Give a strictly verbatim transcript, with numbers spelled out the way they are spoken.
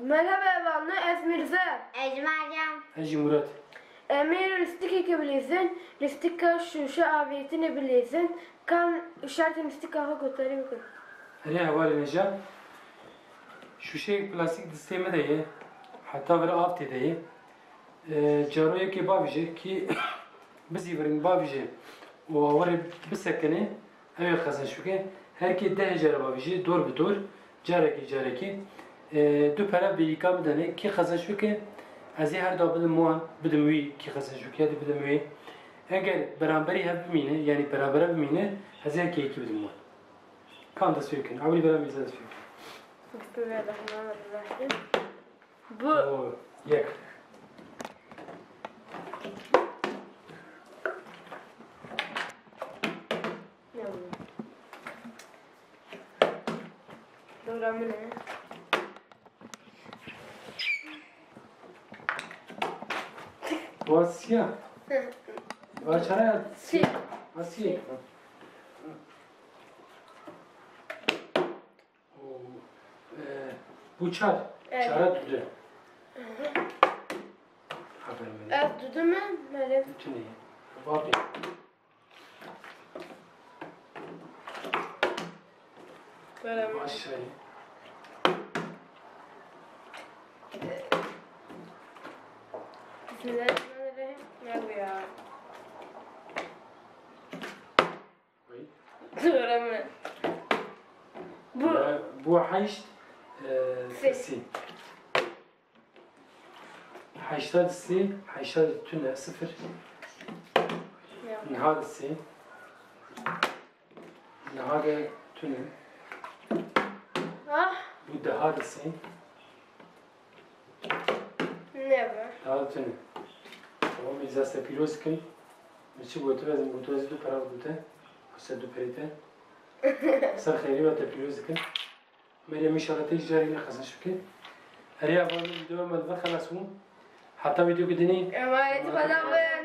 Merhaba, ev Anna, ez Mirze. Ez Meryem. Ez jî Murat. Em ê lîstikekê bilîzin. Lîstika şûşe avêtinê bilîzin. Kam şertên lîstika xwe guhdarî bikin. Erê hevalên hêja. Şûşeyek plastîk distê min de ye. Heta vir av tê de ye. E, caro yekê bavêje kî bizîvirin bavêje û awarê bisekinê, ew ê qezenç bike. Her kê deh care bavêje, dor bi dor, carekê carekê. E, du pere bêrîka bidene, kê qezenç bike, ez ê her da bidim wan, bidim wî, kê qezenç bike, hadi bidim wê. Eger beramberî hev bimîne, yanî berabere bimîne, ez ê her kê yekî bidim wan. Kam dest pê bikin? Ewilî bera Mirze dest pê bikin. Bismillahirrahmanirrahim. Bu. Oo, yek. Ne bu? Dora min e. Wasiya. Vaçara ya. Sî. Wasiya. Û, e, bu çar. Evet. Çara dude. Aferin Meryem. Ez dude mi? Meryem. Bütün iyi. Bak ya. Meryem. Aşağı. Bismillahirrahmanirrahim. Ne bu ya? Dora min. Bu. Bu heşt, e, sî. Sî. Heşta di sî, heşta di tune, sifir. Ya. Niha di sî. Niha de tune. Ah. Bu deha di sî. Ne be? Daha tune. Tamam, ez te pîroz kim. Min çi gotibe, ez gotibe, ez du pera gote. Hasa du perê te. Ser xeyrî ve te pîroz dikim. Meryem, înşallah te jî carê ne qezenç bike. Erê, ev videoya me li vir xelas bû. Heta videoyeke dinê. Emanetî Xweda be.